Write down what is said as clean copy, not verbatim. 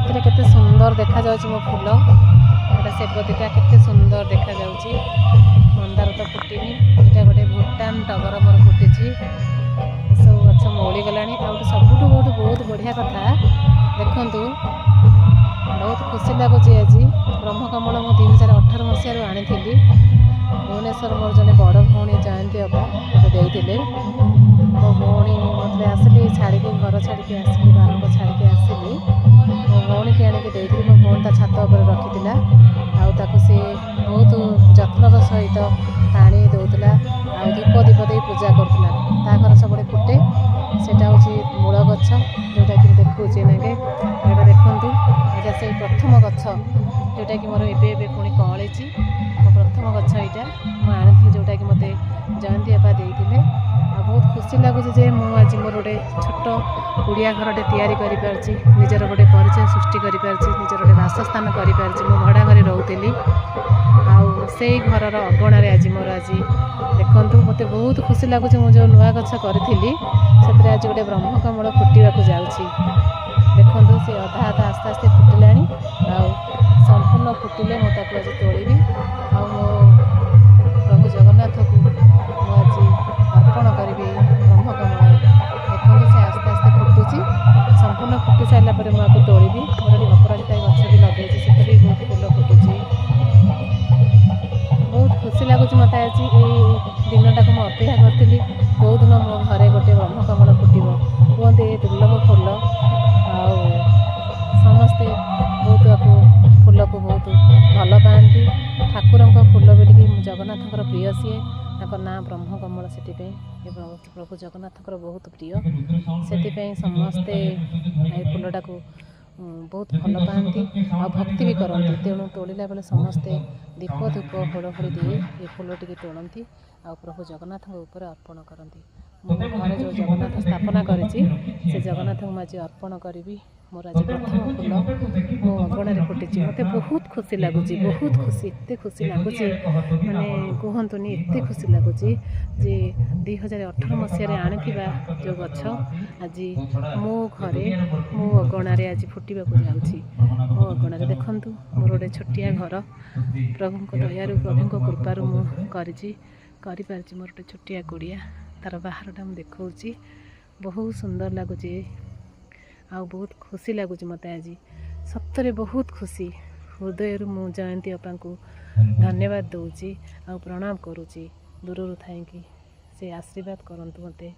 ରାତିରେ କେତେ ସୁନ୍ଦର ଦେଖାଯାଉଛି ମୋ ଫୁଲ। ଏଇଟା ସେବତୀଟା କେତେ ସୁନ୍ଦର ଦେଖାଯାଉଛି। ମନ୍ଦାର ତ ଫୁଟିନି। ଏଇଟା ଗୋଟେ ଭୁଟାନ ଟଗର ମୋର ଫୁଟିଛି। ଏସବୁ ଗଛ ମଉଳିଗଲାଣି। ଆଉ ଗୋଟେ ସବୁଠୁ ବହୁତ ବହୁତ ବଢ଼ିଆ କଥା ଦେଖନ୍ତୁ, ବହୁତ ଖୁସି ଲାଗୁଛି ଆଜି। ବ୍ରହ୍ମକମଳ ମୁଁ 2018 ମସିହାରୁ ଆଣିଥିଲି ଭୁବନେଶ୍ୱର। ମୋର ଜଣେ ବଡ଼ ଭଉଣୀ ଜୟନ୍ତୀ ଅପା ମୋତେ ଦେଇଥିଲେ। ମୋ ଭଉଣୀ, ମୋତେ ଆସିଲି ଛାଡ଼ିକି, ଘର ଛାଡ଼ିକି ଆସିଲି, ବାରଙ୍ଗ ଛାଡ଼ିକି ଆସିଲି, ମୋ ଭଉଣୀକି ଆଣିକି ଦେଇଥିଲି। ମୋ ଭଉଣୀ ତା ଛାତ ଉପରେ ରଖିଥିଲା ଆଉ ତାକୁ ସେ ବହୁତ ଯତ୍ନର ସହିତ ପାଣି ଦେଉଥିଲା ଆଉ ଧୂପ ଦୀପ ଦେଇ ପୂଜା କରୁଥିଲା। ତା ଘର ସବୁବେଳେ ଫୁଟେ। ସେଇଟା ହେଉଛି ମୂଳ ଗଛ, ଯେଉଁଟାକି ମୁଁ ଦେଖାଉଛି ଏନାକେ। ଏଇଟା ଦେଖନ୍ତୁ, ଏଇଟା ସେଇ ପ୍ରଥମ ଗଛ, ଯେଉଁଟାକି ମୋର ଏବେ ଏବେ ପୁଣି କଅଁଳିଛି। ମୋ ପ୍ରଥମ ଗଛ ଏଇଟା ମୁଁ ଆଣିଥିଲି, ଯେଉଁଟାକି ମୋତେ ଜୟନ୍ତୀ ବାପା ଦେଇଥିଲେ। ଆଉ ବହୁତ ଖୁସି ଲାଗୁଛି ଯେ ମୁଁ ଆଜି ମୋର ଗୋଟେ ଛୋଟ କୁଡ଼ିଆ ଘରଟେ ତିଆରି କରିପାରିଛି, ନିଜର ଗୋଟେ ପରିଚୟ ସୃଷ୍ଟି କରିପାରିଛି, ନିଜର ଗୋଟେ ବାସସ୍ଥାନ କରିପାରିଛି। ମୁଁ ଭଡ଼ା ଘରେ ରହୁଥିଲି ଆଉ ସେଇ ଘରର ଅଗଣାରେ ଆଜି ମୋର, ଆଜି ଦେଖନ୍ତୁ, ମୋତେ ବହୁତ ଖୁସି ଲାଗୁଛି। ମୁଁ ଯେଉଁ ନୂଆ ଗଛ କରିଥିଲି, ସେଥିରେ ଆଜି ଗୋଟେ ବ୍ରହ୍ମକମଳ ଫୁଟିବାକୁ ଯାଉଛି। ଦେଖନ୍ତୁ, ସେ ଅଧା ଅଧା ଆସ୍ତେ ଆସ୍ତେ ଫୁଟିଲାଣି ଆଉ ସମ୍ପୂର୍ଣ୍ଣ ଫୁଟିଲେ ମୁଁ ତାକୁ ଆଜି ତୋଳିବି ଆଉ ମୋ ପ୍ରଭୁ ଜଗନ୍ନାଥକୁ ମୁଁ ଆଜି ଅର୍ପଣ କରିବି ବ୍ରହ୍ମକମଳ। ଦେଖନ୍ତୁ, ସେ ଆସ୍ତେ ଆସ୍ତେ ଫୁଟୁଛି। ସମ୍ପୂର୍ଣ୍ଣ ଫୁଟି ସାରିଲା ପରେ ମୁଁ ଆକୁ ତୋଳିବି। ମୋର ଏଠି ଅପରାଜିତା ଗଛ ବି ଲଗେଇଛି, ସେଥିରେ ବି ବହୁତ ଫୁଲ ଫୁଟୁଛି। ବହୁତ ଖୁସି ଲାଗୁଛି ମୋତେ ଆଜି। ଏଇ ଦିନଟାକୁ ମୁଁ ଅପେକ୍ଷା କରିଥିଲି, କେଉଁଦିନ ମୋ ଘରେ ଗୋଟେ ବ୍ରହ୍ମକମଳ ଫୁଟିବ। କୁହନ୍ତି ଏ ଦୁର୍ଲଭ ଫୁଲ ଆଉ ସମସ୍ତେ ବହୁତ ଆକୁ ଫୁଲକୁ ବହୁତ ଭଲ ପାଆନ୍ତି। ଠାକୁରଙ୍କ ଫୁଲ ବୋଲିକି ଜଗନ୍ନାଥଙ୍କର ପ୍ରିୟ ସିଏ। ତାଙ୍କ ନାଁ ବ୍ରହ୍ମକମଳ। ସେଥିପାଇଁ ଏ ପ୍ରଭୁ ଜଗନ୍ନାଥଙ୍କର ବହୁତ ପ୍ରିୟ। ସେଥିପାଇଁ ସମସ୍ତେ ଏ ଫୁଲଟାକୁ ବହୁତ ଭଲ ପାଆନ୍ତି ଆଉ ଭକ୍ତି ବି କରନ୍ତି। ତେଣୁ ତୋଳିଲା ବେଳେ ସମସ୍ତେ ଦୀପ, ଧୂପ, ହୁଳହୁଳି ଦେଇ ଏ ଫୁଲଟିକି ତୋଳନ୍ତି ଆଉ ପ୍ରଭୁ ଜଗନ୍ନାଥଙ୍କ ଉପରେ ଅର୍ପଣ କରନ୍ତି। ମୁଁ ଘରେ ଯେଉଁ ଜଗନ୍ନାଥ ସ୍ଥାପନା କରିଛି, ସେ ଜଗନ୍ନାଥଙ୍କୁ ମୁଁ ଆଜି ଅର୍ପଣ କରିବି। ମୋର ଆଜି ପ୍ରଥମ ଫୁଲ ମୋ ଅଗଣାରେ ଫୁଟିଛି। ମୋତେ ବହୁତ ଖୁସି ଲାଗୁଛି, ବହୁତ ଖୁସି। ଏତେ ଖୁସି ଲାଗୁଛି, ମାନେ କୁହନ୍ତୁନି, ଏତେ ଖୁସି ଲାଗୁଛି ଯେ 2018 ମସିହାରେ ଆଣିଥିବା ଯେଉଁ ଗଛ ଆଜି ମୋ ଘରେ, ମୋ ଅଗଣାରେ ଆଜି ଫୁଟିବାକୁ ଯାଉଛି। ମୋ ଅଗଣାରେ ଦେଖନ୍ତୁ, ମୋର ଗୋଟେ ଛୋଟିଆ ଘର। ପ୍ରଭୁଙ୍କ ଦୟାରୁ, ପ୍ରଭୁଙ୍କ କୃପାରୁ ମୁଁ କରିଛି, କରିପାରିଛି। ମୋର ଗୋଟେ ଛୋଟିଆ କୁଡ଼ିଆ, ତା'ର ବାହାରଟା ମୁଁ ଦେଖାଉଛି। ବହୁତ ସୁନ୍ଦର ଲାଗୁଛି ଆଉ ବହୁତ ଖୁସି ଲାଗୁଛି ମୋତେ ଆଜି। ସତରେ ବହୁତ ଖୁସି। ହୃଦୟରୁ ମୁଁ ଜୟନ୍ତୀ ଅପାଙ୍କୁ ଧନ୍ୟବାଦ ଦେଉଛି ଆଉ ପ୍ରଣାମ କରୁଛି ଦୂରରୁ ଥାଇକି। ସେ ଆଶୀର୍ବାଦ କରନ୍ତୁ ମୋତେ।